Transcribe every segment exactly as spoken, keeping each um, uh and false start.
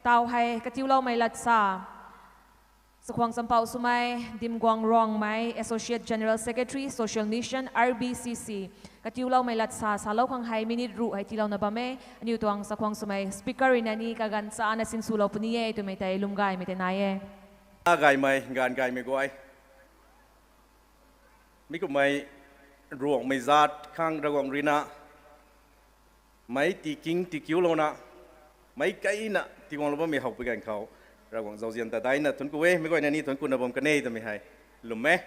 Tau hei katiuloumei latsa, Chakhwang Champauh swmei Dimguang Ruangmei, Associate General Secretary, Social Mission, R B C C, katiuloumei latsa salou khang hei minute ruh hei tiilouna bam e. Aniu tuang chakhwang swmei speaker rui na ni kaganv chana sinswlou puni e twmei tei lwmgaymei tei nai e. Gaymei, gaanv gaymei guay, mi kummei Ruangmei zaat khang Ravguangc rui na meic tiking tikiulouna, meic kaina tiiguanglou bammei howpui ganv khou Ravguangc zauzian ta daina thuanc ku e. Meic guayna ni thuanc kuna bam kan e twmei hei lwm e.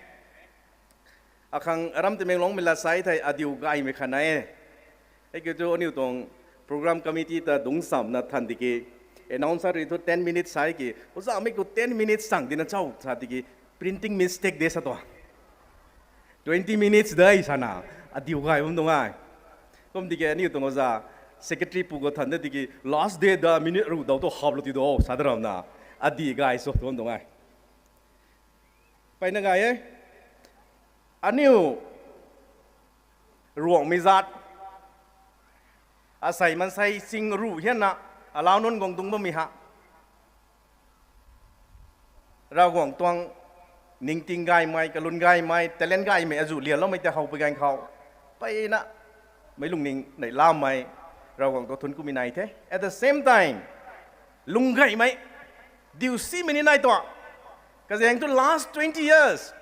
Akhang aram Tamenglongmei lat sa thei adiu gaymei khat nai e. Hei kiu thu aniu tuang program committee ta dungc chamna than tiki, announcer rui thu ten minutes sa ki, ozamei khou ten minutes chang dina cho sa tiki, printing mistake de sa tuang, twenty minutes de sana, adiu gay bam tuang e. Kum tiki aniu tuang oza secretary pu khou than de tiki, last day da minute ruh daw tu haplou ti do sa da ramna, adi gay sw tuang tuang e. Mpeyna gay e. Aniu Ruangmei zaat, asei mansei ching ruh hianna alau nunc guang dungc bammei ha, Ravguangc tuang ningting gaymei, kalun gaymei, talent gaymei azuh lianloumei tei howpui ganv khou, mpeyna meic lungning neihlamei Ravguangc tuang thuanc kumei nai the. At the same time, lunggaymei, diu simei ni nai tuang. Kazaeng thu last twenty years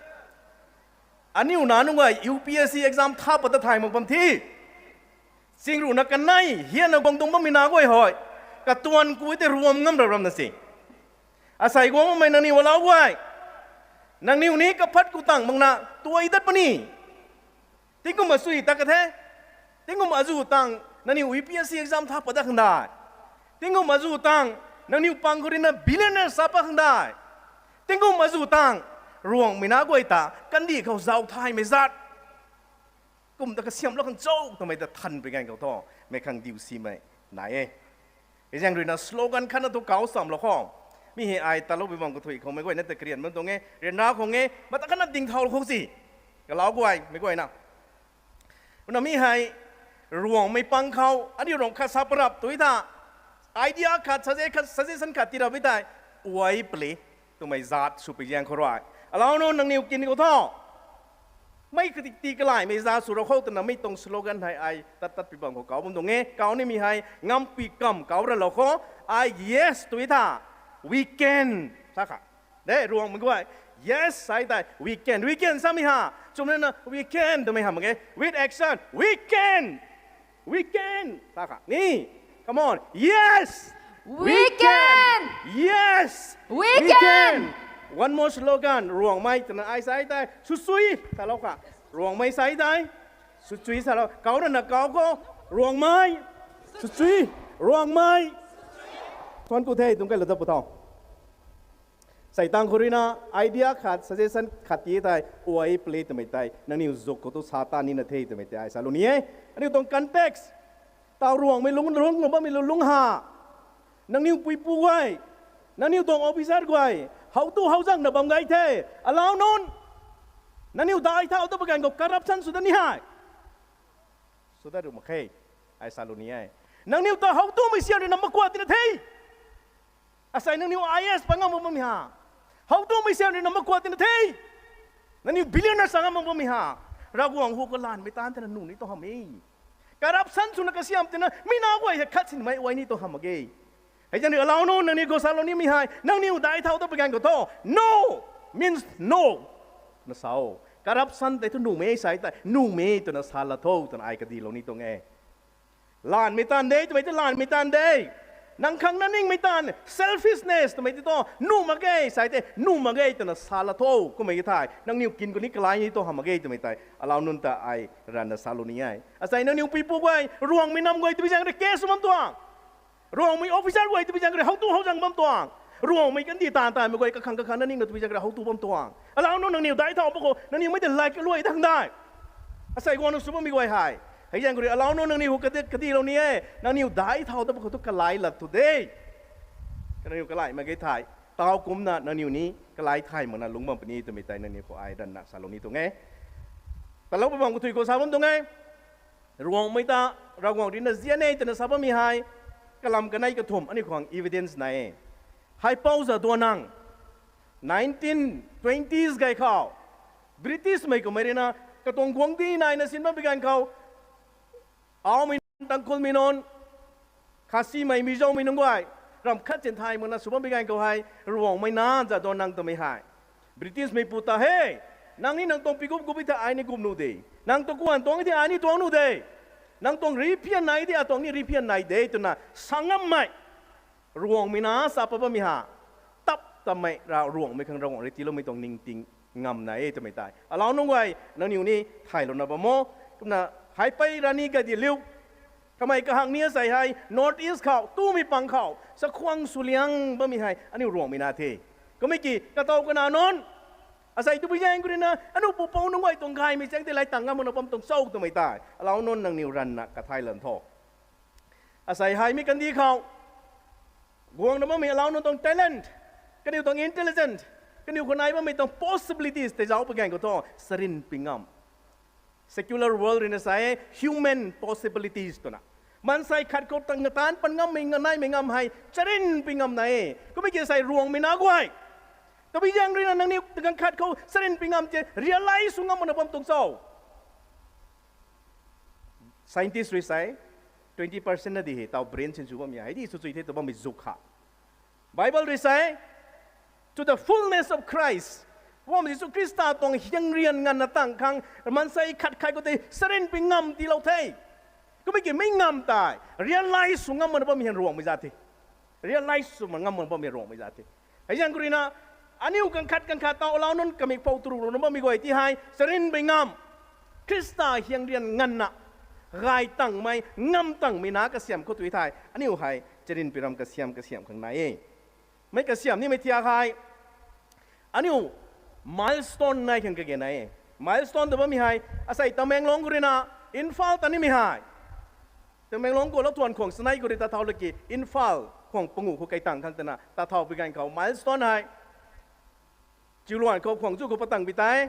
aniu nac nunc guay U P S C exam tha pat ta thay mak bam the. Ching ruhna kanei hianna guang dungc bammei nac guay hei, katuan ku tei ruam ngam ra ramna si. Asei guang bammei nangniw alau guay, nangniw ni kaphat ku tang makna tuai dat puni. Tingkum asui ta ka the. Tingkum azuh tang nangniw U P S C exam tha pat dat khang dai. Tingkum azuh tang nangniw pang khou rui na billionaire sa pat khang dai. Tingkum azuh tang Ruangmei nac guay ta kandih khou zauc thaymei zaat kum ta kasiamhlou khang cho twmei ta thanpui ganv khou thu, meic khang diu simei nai e. Hei zaeng rui na slogan khatna thu kau chamlou khou, mi hei ai taloupui bam kathui khou meic guayna ta karian bam tuang e, ryanra khang e, mata khatna dingthaulou khou si. Kalau guay meic guayna, kumna mi hei Ruangmei pang khou aniu Ruangmei khat sa parap tui tha, idea khat, sugge- khat, suggestion khat tii rap e tei, uai pali twmei zaat swpui zaeng khou rui, alau nunc nangniw kin khou thu, mei kati kalaymei zaat sw rau khou twna mi tuang slogan hei ai tat tatpui bam khou kau bam tuang e. Kau nimei hei ngampui kamv kau ranlou khou, ai yes tui tha, we can sa kha. De Ruangmei guay, yes sa tei we can, we can samei ha, chwmna na we can twmei ha mak ge, with action, we can, we can sa kha ni. Come on, yes, We can! Yes! We can! One more slogan, Ruangmei twna ai sa tei swchui salou kha. Ruangmei sa tei swchui salou, kau rana kau khou, Ruangmei, swchui, Ruangmei. Thuanc ku the, tuang kai la ta pu tho. Sei tang khou rui na idea khat, suggestion khat tii tei, uai pali twmei tei nangniw zuk khou tu sa ta nina the twmei tei ai salou ni e. Aniu tuang context, tau Ruangmei lungc lungc bammei lungc ha, nangniw puipu guay, nangniw tuang officer guay how tu how zangna bam gay the. Alau nunc, nangniw dai thau ta paganv khou corruption sw dat ni hei, sw dat ru mak khe, ai salou ni e. Nangniw ta how tumei sian rui na makuat tina the. Asei nangniw I A S pa ngam bammei ha, how tumei sian rui na makuat tina the. Nangniw billionaire sa ngam bammei ha, Ravguangc hu kalaanmei taanv thena nuh ni tuang hamh e. Corruption swna kasiam tina mi nac guay hei khat sinmei uai ni tuang hamh mak ge. Hei zaeng rui alau nunc nangniw khou salou nimei hei, nangniw dai thau ta paganv khou thu, no means no na sa o. Corruption tei thu nuhmei sa tei nuhmei twna sa la tho twna ai kadilou ni tuang e. Laanmei taanv de twmei tei laanmei taanv de. Nang khang na ningmei taanv, selfishness twmei tei thu nuh mak ge sa tei nuh mak ge twna sa la tho. Kummei ki thei nangniw kin khou ni kalai ni tuang hamh mak ge twmei tei alau nunc ta ai ranna salou ni e. Asei nangniw puipu guay, Ruangmei nam guay twpui zaeng rui case bam tuang, Ruangmei officer guay twpui zaeng rui how tu how zang bam tuang, Ruangmei kandih taanv taanmei guay kakhang kakhang na ningna twpui zaeng rui how tu bam tuang. Alau nunc nangniw dai thau pa khou nangniw mei tei like kaluai dang dai. Asei guang nunc sw bammei guay hei, hei zaeng khou rui alau nunc nangniw hu kadi- kadilou ni e. Nangniw dai thau ta pa khou tu kalai lat tu de. Nangniw kalai mak ge thei, tau kumcna nangniw ni kalai thay makna lungc bam puni twmei tei nangniw khou ai ranna salou ni tuang e. Talou pa bam kathui khou sa bam tuang e. Ruangmei ta Ravguangc rui na zian e twna sa bammei hei, kalam kanei kathumh aniu khang evidence nai e. Haipou Jadonang, nineteen twenties gay khou, British mei kummei rui na, katuang guangcdic naina sin bammei ganv khou, Aomei nunc, Tangkhulmei nunc, Khasimei, Mizomei nunc guay, ram khat chin thay makna sw bammei ganv khou hei, Ruangmei na Jadonang twmei hei, British meipu ta he, nang ni nang tuang pigup gup e thei ai ni gup nuh de, nang tuang kuan tuang e thei ai ni tuang nuh de, nang tuang riphian nai de, atuang ni riphian nai de, twna sa ngammei, Ruangmei na sa pat bammei ha, tap tamei ra Ruangmei khang Ravguangc rui tiiloumei tuang ningting ngam nai e twmei tei alau nunc guay nangniw ni thaylouna bam o. Kumna Haipei Rani Gaidinliu, kamei kahak ni asei hei North East khou, tumei pang khou chakhwang swliang bammei hei aniu Ruangmei na the. Kummei ki katow kana nunc, asei tabui zaeng khou rui na aniu pupouc nunc guay tuang gaymei chaeng tei lay tang ngam makna bam tuang cho twmei tei alau nunc nangniw ranvna kathay lan tho. Asei hei mi kandih khou guangna bammei alau nunc tuang talent, kaniw tuang intelligent, kaniw khou nai bammei tuang possibilities tei zauc pui ganv khou thu charynpui ngam. Secular world rui na sa e human possibilities twna. Maansei khat khou tang ngataanc pan ngammei, nganaimei ngam hei charynpui ngam nai e. Kummei ki asei Ruangmei na guay, tabui zaeng rui na nangniw ganv khat khou charynpui ngam tei realize sw ngam makna bam tuang cho. Scientist rui sa e, twenty percent na di hei taw brain sinsw bammei hei di sw chui the tw bammei zuk kha. Bible rui sa e, to the fullness of Christ, Mpouh Jisu Khrista tuang hiang rian nganvna tang khang maansei khat khat khou tei charynpui ngam tiilou the. Kummei ki mi ngam tei realize sw ngam makna bammei hei Ruangmei zat the. Realize sw ngam makna bammei Ruangmei zat the. Hei zaeng khou rui na aniu ganv khat ganv khat taw alau nunc kamei pou turu runa bammei guay ti hei charynpui ngam, Khrista hiang rian nganvna gay tangmei, ngam tangmei na kasiam khou tui thei aniu hei charynpui ram kasiam kasiam khang nai e. Mei kasiam nimei thiak hei aniu milestone nai khang kage nai e. Milestone tw bammei hei asei Tamenglong khou rui na Imphal ta nimei hei, Tamenglong khou lou thuan khwang sanei khou rui ta thau laki Imphal khwang panguh khou kai tang khang twna ta thau pui ganv khou milestone hei Chiuluan khou khwang zu khou pat tang pui tei,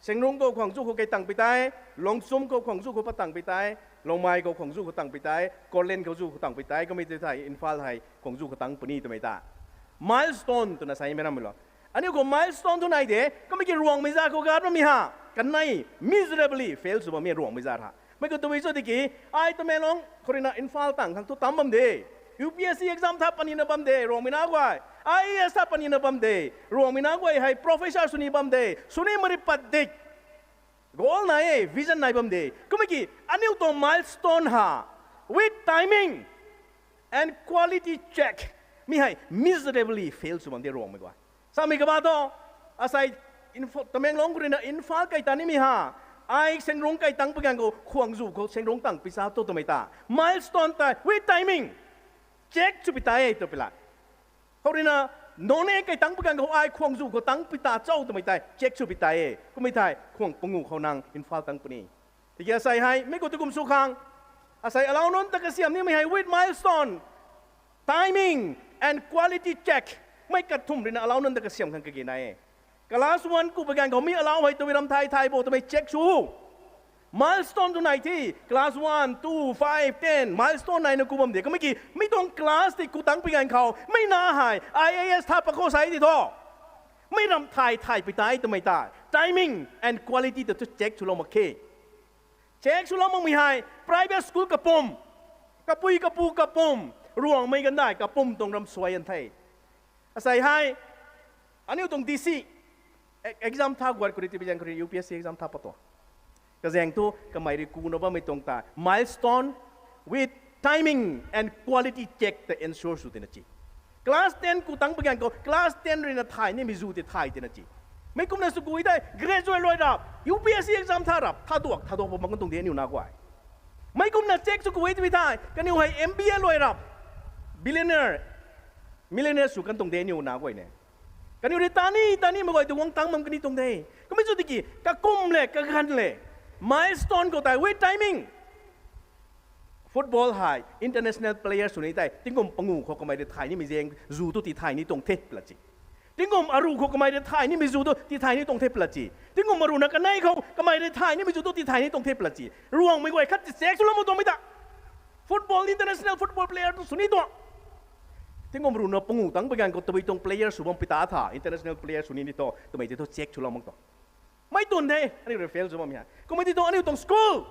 Sengrung khou khwang zu khou kai tang pui tei, Longchum khou khwang zu khou pat tang pui tei, Longmai khou khwang zu khou tang pui tei, Korlen khou zu khou tang pui tei, kummei tei thei Imphal hei khwang zu khou tang puni twmei ta milestone twna sa e mei rammei lo. Aniu khou milestone thu nai de, kummei ki Ruangmei zat khou gat bammei ha, kanei miserably fail sw bammei Ruangmei zat ha. Mei khou tabui cho tiki, ai Tamenglong khou rui na Imphal tang khang thu tam bam de, U P S C exam tha panina bam de Ruangmei na guay, I A S tha panina bam de Ruangmei na guay, hei professor sw ni bam de, sw ni mari pat dik, goal nai e, vision nai bam de. Kummei ki aniu tuang milestone ha, with timing and quality check, mi hei miserably fail sw bam de Ruangmei guay. Samei kaba thu, asei Imphal, Tamenglong khou rui na Imphal kai ta nimei ha, ai Sengrung kai tang pui ganv khou khwang zu khou Sengrung tang pui cha tu twmei ta milestone tei with timing check sw pui tei e tw pui la. Khou rui na Noney kai tang pui ganv khou ai khwang zu khou tang pui ta cho twmei tei check sw pui tei e. Kummei thei khwang panguh khou nang Imphal tang puni. Tiki asei hei mei khou tu kum sw khang, asei alau nunc ta kasiam nimei hei with milestone, timing and quality check, mei kathumh rui na alau nunc ta kasiam khang kage nai e. Class one ku pui ganv khou mi alau hei tabui ram thay thay bo twmei check sw, milestone tu nai the. Class one, two, five, ten milestone naina ku bam de. Kummei ki mi tuang class tei ku tang pui ganv khou mei na hei I A S tha pat khou sa e ti thu, mei ram thay thay pui tei twmei ta timing and quality ta tu check swlou mak khe. Check swlou makmei hei private school kapum, kapui kapu kapum, Ruangmei gandai kapum tuang ram suai an the. Asei hei aniu tuang D C exam tha guat khou rui, tabui zaeng khou rui U P S C exam tha pat tuang, kazaeng thu kamei rui kuna bammei tuang ta milestone with timing and quality check ta ensure sw tina chi. Class ten ku tang pui ganv khou class ten rui na thay nimei zu tei thay tina chi. Mei kumna sw ku e tei graduate luai rap, U P S C exam tha rap, tha duak tha duak pa mak kan tuang de aniu na guay. Mei kumna check sw ku e tei thei kaniu hei M B A luai rap, billionaire, millionaire sw kan tuang de aniu na guay ne. Kaniw rui tani tani mei guay tu guang tang bam kani tuang de. Kummei chu tiki kakum le kaganv le milestone khou tei with timing. Football hei international player sw ni tei tingkum panguh khou kamei rui thay nimei zaeng zu tu ti thay ni tuang the pla chi. Tingkum aruh khou kamei rui thay nimei zu tu ti thay ni tuang the pla chi. Tingkum aruh na kanei khou kamei rui thay nimei zu tu ti thay ni tuang the pla chi. Ruangmei guay khat ti check swlou mak tuangmei ta Football, international football player tu sw ni tu. Tingkum ruhna pangu tang pui ganv khou tabui tuang player sw bam pui ta tha, international player sw ni ni tu twmei tei thu check swlou mak tu. Mei twn the, aniu rui fail sw bammei hei. Kummei tei thu aniu tuang school,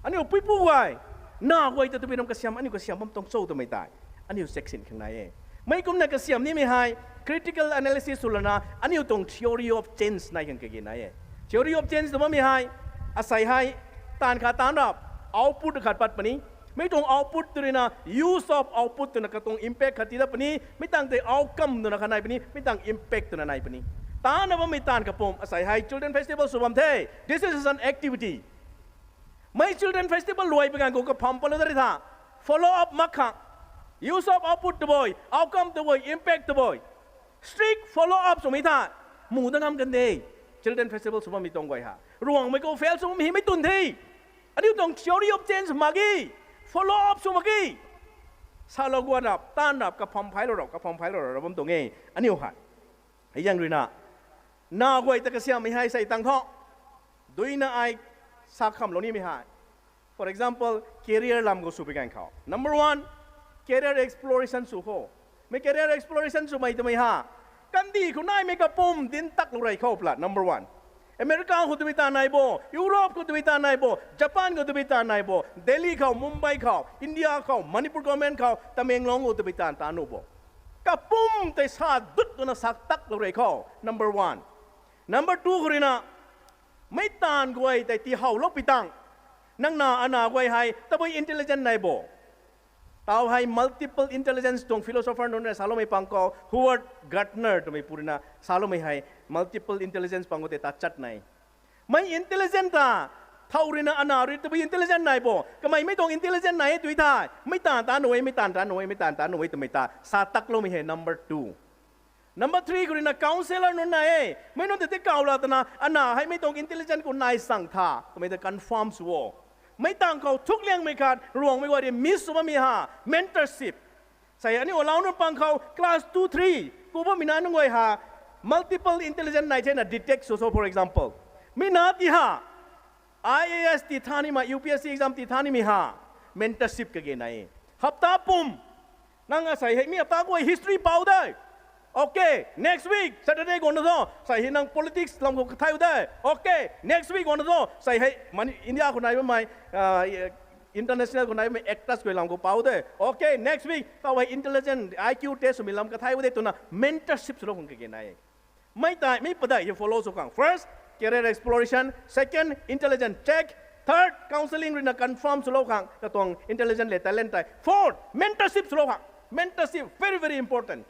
aniu puipu guay, na guay ta tabui ram kasiam, aniu kasiam bam tuang cho twmei tei aniu section khang nai e. Mei kumna kasiam nimei hei critical analysis sw lana aniu tuang theory of change nai khang kage nai e. Theory of change tw bammei hei, asei hei taanv khat taanc rap, output khat pat puni. Mi tuang output tw ruina use of output twna katuang impact khat ti dat puni, mi tang tei outcome twna khat nai puni, mi tang impact twna nai puni. Taanna bammei taanv kapwm asei hei children festival sw bam the. This is an activity. Mei children festival luai pui ganv khou kapham patlou dat ri tha, follow up mak khang, use of output tabui, outcome tabui, impact tabui, strict follow up swmei tha, mu dat ngam kan de. Children festival sw bammei tuang guay ha Ruangmei khou fail sw bammei hei mei twn the. Aniu tuang theory of change mak ge, follow up sw mak ge. Salou guan rap, taanv rap, kapham phailou rap, kapham phailou rap bam tuang e. Aniu hei, hei zaeng ruina, na guay ta kasiammei hei sei tang thu, duina ai sa khamlou nimei hei, for example, career lam khou sw pui ganv khou, number one, career exploration sw kho. Mei career exploration swmei twmei ha, kandih khou naimei kapwm dinc taklou rey khou pla, number one. America khou tabui taanv nai bo, Europe khou tabui taanv nai bo, Japan khou tabui taanv nai bo, Delhi khou, Mumbai khou, India khou, Manipur government khou, Tamenglong khou tabui taanv taanv nuh bo. Kapwm tei sa dut twna sa taklou rey khou, number one. Number two khou ruina, mei taanv guay tei tii howlou pui tang, nang na ana guay hei tabui intelligent nai bo. Tau hei multiple intelligence tuang philosopher nunc rui saloumei pang khou, Howard Gardner twmei pu ruina saloumei hei, multiple intelligence pang khou tei ta chat nai. Mei intelligent ta, thow ruina ana rui tabui intelligent nai bo. Kamei mei tuang intelligent nai e tui thei, mei taanv taanv nuh e, mei taanv taanv nuh e, mei taanv taanv nuh e twmei ta sa takloumei hei number two. Number three khou ruina counsellor nunc nai e. Mei nunc tei ti kaw la twna ana hei mei tuang intelligent khou nai sang tha twmei ta confirm sw o. Mei tang khou thukliangmei khat Ruangmei guay rui miss sw bammei ha, mentorship. Sei aniu alau nunc pang khou class two, three ku bammei na nunc guay ha, multiple intelligent nai thena detect sw so, for example, mi na ti ha, I A S ti tha nimei, U P S C exam ti tha nimei ha, mentorship kage nai. Hapta pum, nang asei hei mi hapta guay history pou de. Okay, next week Saturday guangna tho sei hei nang politics lam khou kathai u de. Okay, next week guangna tho sei hei India khou nai bammei, international khou nai bammei actors guay lam khou pou de. Okay, next week tau hei intelligent I Q test swmei lam kathai u de twna mentorship swlou khang kage nai. Mei tei mi padeih hei follow sw khang, first, career exploration, second, intelligent check, third, counselling ruina confirm swlou khang katuang intelligent le talent tei, fourth, mentorship swlou khang. Mentorship very very important.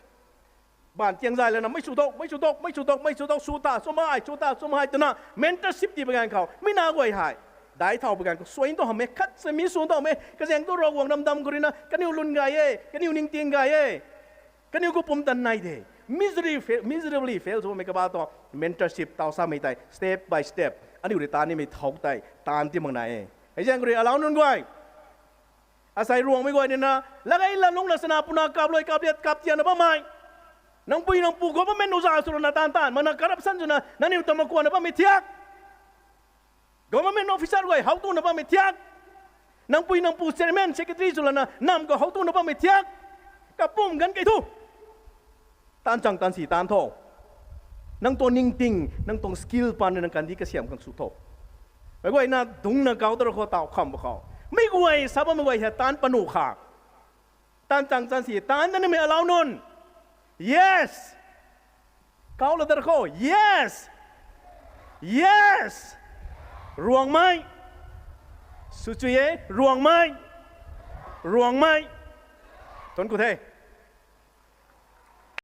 Baanv tiang zay lana mei sw dok, mei sw dok, mei sw dok, mei sw dok, sw ta swmei, sw ta swmei twna mentorship ti pui ganv khou mi na guay hei daic thau pui ganv khou suai tu hamh e, khat se mi sw tu hamh e, kazaeng tu Ravguangc ramdam khou ruina kaniw lwn gay e, kaniw ningting gay e, kaniw khou pumtan nai de. Miserably fail sw bammei kaba tu mentorship tau samei tei step by step aniu rui taan nimei thau tei taan ti mak nai e. Hei zaeng khou rui alau nunc guay, asei Ruangmei guay nina, latgei latlungcna sana puna kaplui kapliat kaptianna bammei, nangpui nangpu government uza sw lana taanv taanv makna corruption swna nangniw ta makuanna bammei thiak, government officer guay how tuna bammei thiak, nangpui nangpu chairman secretary sw lana namv khou how tuna bammei thiak, kapwm ganv kei thu taan chang taan si taan tho. Nang tuang ningting, nang tuang skill pan nang kandih kasiam khang sw tho. Meic guayna dungcna kau ta ra khou taw kham ba khou, mei guay sa bammei guay hei taanc panuh khang, taan chang taan si taan da nimei alau nunc, yes, kau la da ra khou, yes, yes, Ruangmei, sw chui e, Ruangmei, Ruangmei, thuanc ku the.